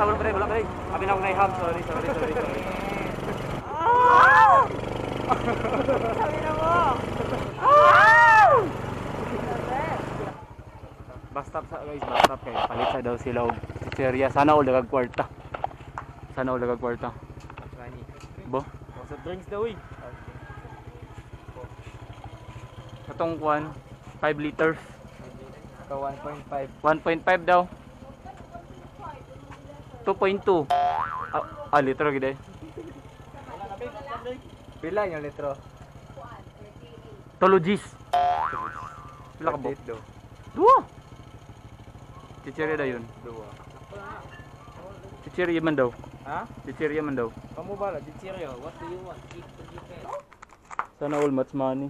Basta wala pa rin, wala pa rin. Abi na akong naiham. Sorry, sorry, sorry, sorry. Sabi na mo. Basta sa guys, basta kay palit sa daw sila og chicheria. Sana all dagag kwarta. Sana all dagag kwarta. Bo, Sa drinks daw eh. katong kwan 5 liters. Ka 1.5. 1.5 daw. 2.2. Litro gid eh. Pila yung litro? Tolo G's. Pila ka ba? 38 daw. Duwa. Chicheria daw yun. Duwa. Chicheria man daw. Ha? Chicheria man daw. Kamu ba la? Chichiryo. What do you want? Sana all much money.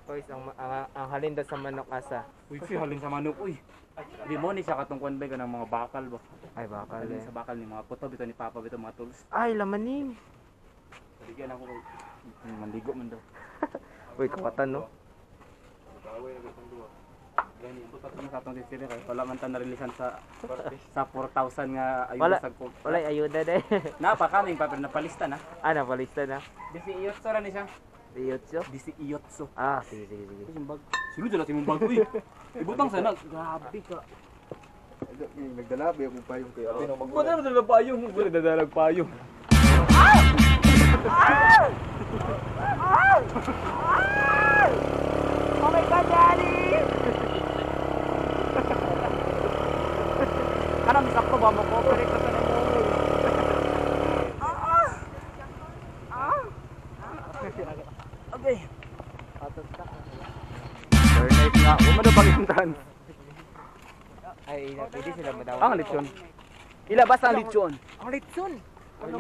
Toys, ang halin daw sa manok asa. Uy, si halin sa manok uy. Di mo ni siya katong kwan ba kanang mga bakal ba? Ay, bakal Halin eh. sa bakal ni mga puto bitaw ni Papa bitaw mga tools. Ay, lamanin. Bigyan ako kay manligo man daw. Uy, kawatan no? Gani, ang puto sa atong chicheria kay wala man ta narilisan sa 4,000 nga ayuda Wala. sa ko. Wala ayuda de. Napa kaming pa pero napalista na. Ah, napalista na. 18 ra ni siya. 18? 18. Ah, sige, sige, sige. Yung bag. Sino dyan natin yung bag uy? Ibutang sana. Grabe ka. Nagdala ba yung payong kayo? Abi no Wala naman talaga payong. Wala nagdadalag payong. Oh my God, Daddy! Kanang sakto ba mo cooperate ka sa nimo? Okay. Very nice nga. Huwag mo na pangintan. Ay, pwede sila madawa. Ang lechon. Ilabas ang lechon. Ang litson! Ano,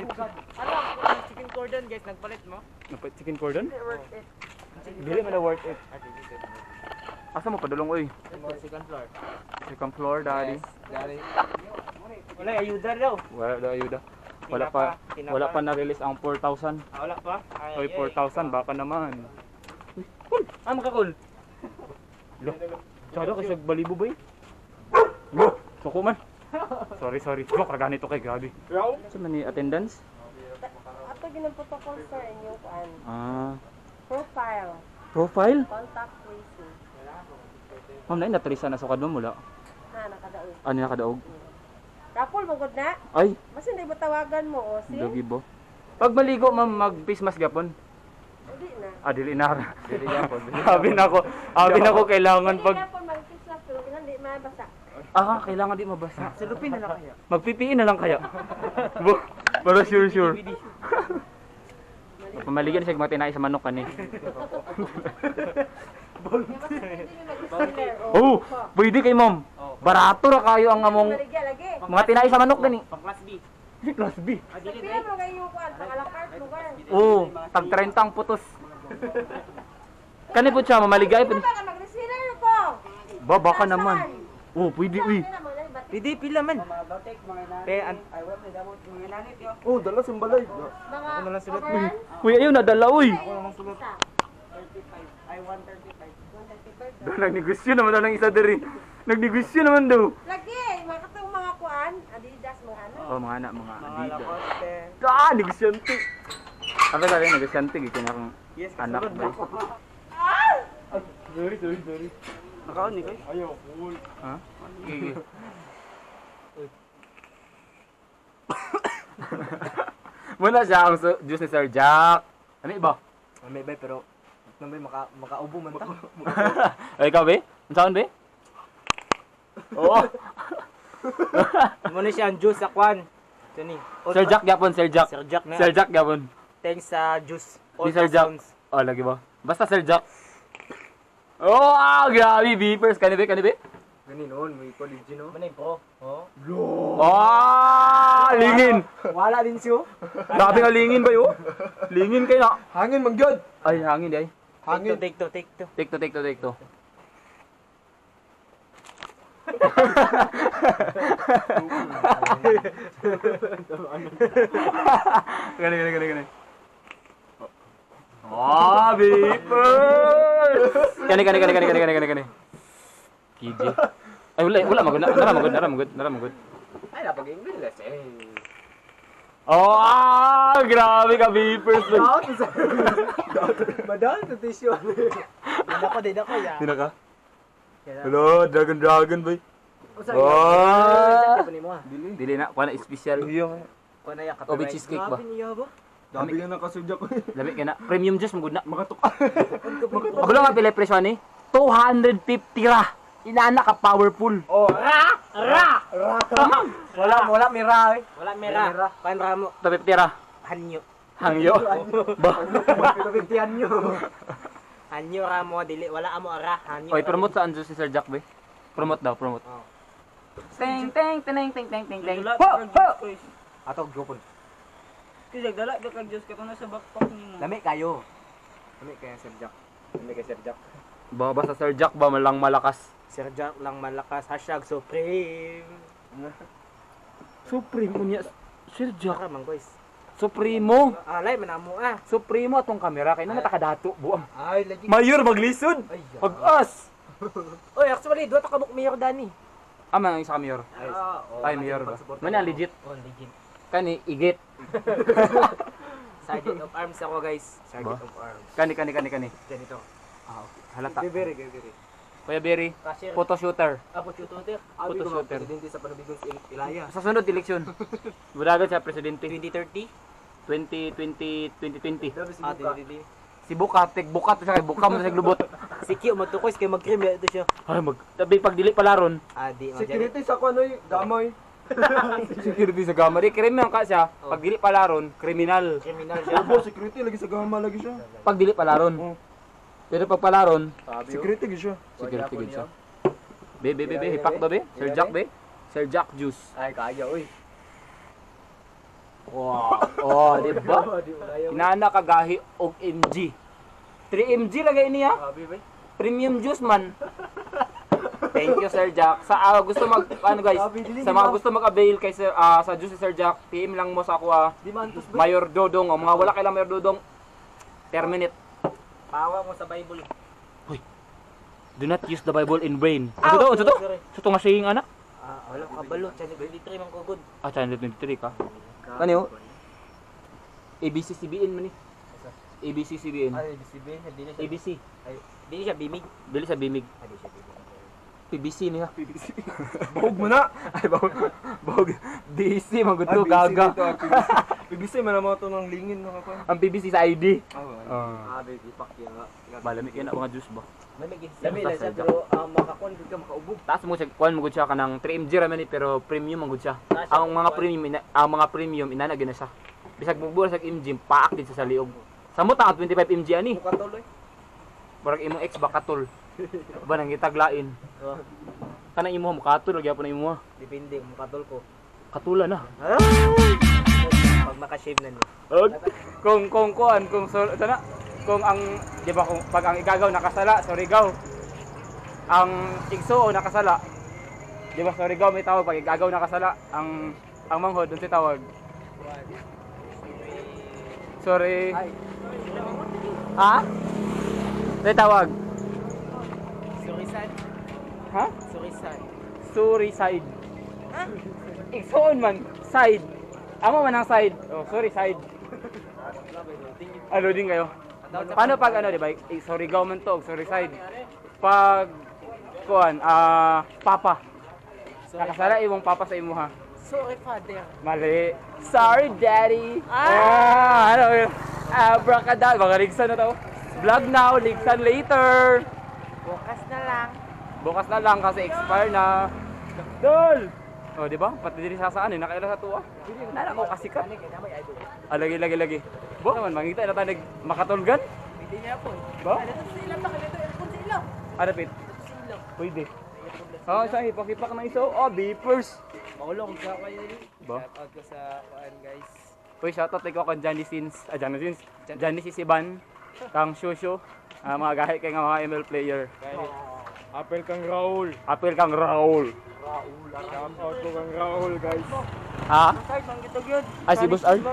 chicken cordon guys, nagpalit mo? Napa chicken cordon? Dili man na worth it. Asa mo padulong oy? Second floor. Second floor, daddy. Daddy. Wala, ayuda daw. Wala daw ayuda. Wala pa, wala pa na-release ang 4,000. Ah, wala pa? Oy, 4,000 baka naman. Uy, cool. Ah, makakul. Lo. Tsada kasi balibo ba eh? Lo, suko man. Sorry, sorry. Lo, ganito kay grabe. Sa man ni attendance? Ato ginang protocol sir inyong kuan. Ah, Profile, profile? contact tracing. Ma'am, na natrisa na sukad mo mula. Na nakadaog. Ano nakadaog? Rapol mo gud na. Ay, Basta hindi mo tawagan mo o si. dagi bo. Pag maligo, ma'am, mag face mask gapon. Hindi na. Ah, dili na. Dili yapon. Abi na ko kailangan Hindi pag na po mag-kiss pero hindi mabasa. Ah, kailangan di mabasa. Salupin na lang kaya. Magpipiin na lang kaya. Bo, para sure sure. Pamaligyan siya mga tinai sa manok kani. Kaya basta pwede nyo mag-sealer o. Oh, pwede kay ma'am. Barato ra kayo ang among Maligya lagi. mga tinai sa manok gani. Pang class B. Class B. Ah, dili Pila mo kayo yung kuan, pang ala carte lugar. Oh, tag 30 ang putos. Kani po siya mamaligay po. Ano ba ka mag-resealer ko? Ba baka naman. Oh, pwede uy. Pwede, pila man. Pe, an... Oh, dala sa balay. Mga Ako na lang sulat. overruns? Kuya ayaw nadala uy. Isa. Ay, 135. Daw nagnegosyo naman daw ng isa diri. Nagnegosyo naman daw. Lagi, mga katong mga kuan, Adidas, mga ano. Oh, mga anak, mga Mga Adidas. Lacoste. Ah, negosyante. Sabi sabi negosyante gikan akong Yes, anak kasunod ba. mo. Sorry, sorry, sorry. Nakaon ni guys. Ayaw, cool. Ha? Sige. Muna siya ang juice ni Sir Jack. Ano iba? May bay pero nambay maka makaubo man ta. Ay, ikaw be? Ang saan be? Oo. Muna siya ang juice sa kwan. Ito ni. Sir Jack gyapon, Sir Jack. Sir Jack na. Sir Jack gyapon. Thanks sa juice. Ni Sir Jack. Oh, lagi ba? Basta Sir Jack. Oh, ah, grabe, beepers. Kani be, kani be? Gani noon, may college no. Muna yung pro. Oh. Ah, lingin. Wala din siyo. Grabe nga lingin ba yo? Lingin kayo na. Hangin man gyud. Ay, hangin di ay. Hangin. Take two, take two, take two. Take two, take two, take two. Gani, gani, gani, gani. Ah, beepers! Gani, gani, gani, gani, gani, gani, gani, gani. KJ. Ay, wala, wala, magod, nara, magod, nara, magod, nara, magod. Ay, napag-English eh. Oh, ah, grabe ka, vapors. Madal sa tissue. Din ako ya. Sino ka? Hello, Dragon Dragon, boy. Oh! Oh! Dili. Dili na, kuha na special. Kuha na ya Obi cheesecake ba? Grabe niya ba? Dami ka na kasudya ko eh. Lami ka na. Premium juice, magud na. Makatuka. Ako lang ang pila presyo ni 250 ra. Inana ka powerful. Oh, ra! Ra! Ra ka. Wala, wala mira eh. Wala mira. Pan ra mo. 250 ra. Hanyo. Hangyo. Ba. 250 hanyo. Hanyo ra mo dili wala amo ra hanyo. Oy, promote sa Anjo si Sir Jack, be. Promote daw, promote. Oh. Teng teng teng teng teng teng teng. Ho ho. Ato gyopon. Kasi dala ka kag Diyos ka na sa backpack nimo. Lami kayo. Lami kayo Sir Jack. Lami kay Sir Jack. Ba basta Sir Jack ba malang malakas. Sir Jack lang malakas. #Supreme. Supreme unya Sir Jack. Baka man guys. Supremo. Alay manamo ah. Supremo atong kamera kay na nakadato buang. Ay, lagi. Mayor maglisod. Pag-as. Oy, actually duha ta ka buk mayor dani. Ah, man ang isa ka mayor. Ay, Ay, mayor ba? Man ang legit. Oh, legit. Kani igit. Sergeant of Arms ako, guys. Sergeant Ba? of Arms. Kani kani kani kani. Ganito. Ah, okay. Halata. Bebere, bebere. Kuya Berry, Cashier. photo shooter. Apo tutor. Abi Photo ko shooter. presidente sa panubigon sa Ilaya. Sa sunod eleksyon. Budagan siya presidente. 2030? 2020 2020. Ah, 2020. Si Buka, tig Buka to siya kay Buka mo sa glubot. Si Kyo matukoy kay mag-cream ito siya. Ay mag tabi pag dili palaron. Ah, di Security sa kuno gamoy. Security sa gama. Di kriminal ka siya. Pag dili palaron, kriminal. Criminal siya. Opo, security lagi sa gama lagi siya. Pag dili palaron. Oh. Pero pag palaron, Security gyud siya. security gud siya. Be be be be hipak ba be? Sir Jack be? Sir Jack juice. Ay, kaya oy. Wow. Oh, di ba? Inana kagahi og MG. 3 MG lagay niya. Grabe ba? Premium juice man. Thank you, Sir Jack. Sa gusto mag ano guys, sa mga gusto mag-avail kay Sir sa juice ni Sir Jack, PM lang mo sa ako Di mantos ba? Mayor Dodong. O, mga wala kailang Mayor Dodong, terminate. Pawa mo sa Bible. Do not use the Bible in vain. Ito to, ito to. Sorry. Ito to nga saying anak. Ah, wala ka kabalo. Channel 23 man ko good. Ah, channel 23 ka. Ano yun? ABC CBN man eh. ABC CBN. Ay, BCB, hindi na siya. ABC. Ay, hindi siya bimig. Dili sa Bimig. Hindi siya bimig. PBC niya. PBC. Bahog mo na. Ay, bahog. Bahog. DC, maguto, Ah, BC gaga. dito, ah, PBC. PBC man ang mga to ng lingin mga kuno. Ang PBC sa ID. Ah, Ah. baby, pak ya. Malamig yan ang mga juice ba? Lamig Lami lang siya pero makakuan gud ka makaubog. Taas mo siya, kuan mo gud siya kanang 3 MG ra man ni pero premium man gud siya. Taas siya, Ang mga kuan. premium ina, ang mga premium inana gyud na siya. Bisag mugbuo sa MG paak din siya sa liog. Samot ang 25 MG ani. Mukatol oy. Murag imong ex ba katol. Ba nang gitaglain. Oh, Kanang imo mo katol gyapon na imo. depende kung makatol ko. Katula na. Pag makashave na niya. Kung kuan kung so, sana kung ang di ba kung pag ang igagaw nakasala, sorry gaw. Ang igsuo nakasala. Di ba sorry gaw may tawag pag igagaw nakasala ang manghod unsay tawag? Sorry. Ha? May tawag? Surisan. Ha? Surisan. Sorry side. Igsuon man side. Amo man ang side. Oh, sorry side. Ano din kayo? Paano pag ano, di ba? Eh, sorry gaw man to, og sorry side. Pag kuan, papa. Nakasala imong papa sa imuha. Sorry, father. Mali. Sorry, daddy. Ah, ano yun? Abracadabra. Baka ligsan na to. Vlog now, ligsan later. Bukas na lang. Bukas na lang kasi expire na. Dol! Oh, di ba? Pati diri sa saan eh, nakaila sa tuwa. Nana ko kasikat. Ah, lagi lagi lagi. Bo naman mangita na tayo nag makatulgan. Hindi niya po. Ba? Sila pa kanito aircon sa ilo. Ano pit? Pwede. Oh, sa hipak-hipak na iso. Oh, beepers. Maulong ka kayo. Ba? Shout out ko sa kuan guys. Uy, shoutout ko kang Johnny Sins. Ah, Johnny Sins. Johnny Sisiban. Kang Shushu. Ah, mga gahi kay nga mga ML player. Apel kang Raul. Apel kang Raul. Shout out ko kang Raul, guys. Ha? Ay, manggitog yun. Ah, si Boss Art?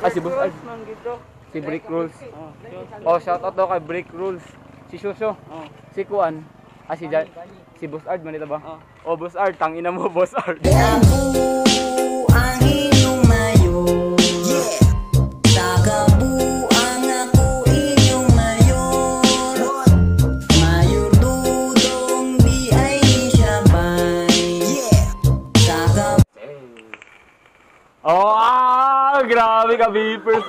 Ah, si Boss Art. Manggitog. Si Brick Rules. Oh, shoutout daw kay Brick Rules. Si Shushu. Oh. Si Kuan. Ah, si Jan, si Boss Ard man ito ba? Oh, Boss Ard, tangina mo, Boss Ard. Ako ang inyong mayor. Tagabuang ako inyong mayor. Mayor Dudong di ay siya bay. Taga Oh, ah, grabe ka, Vapors.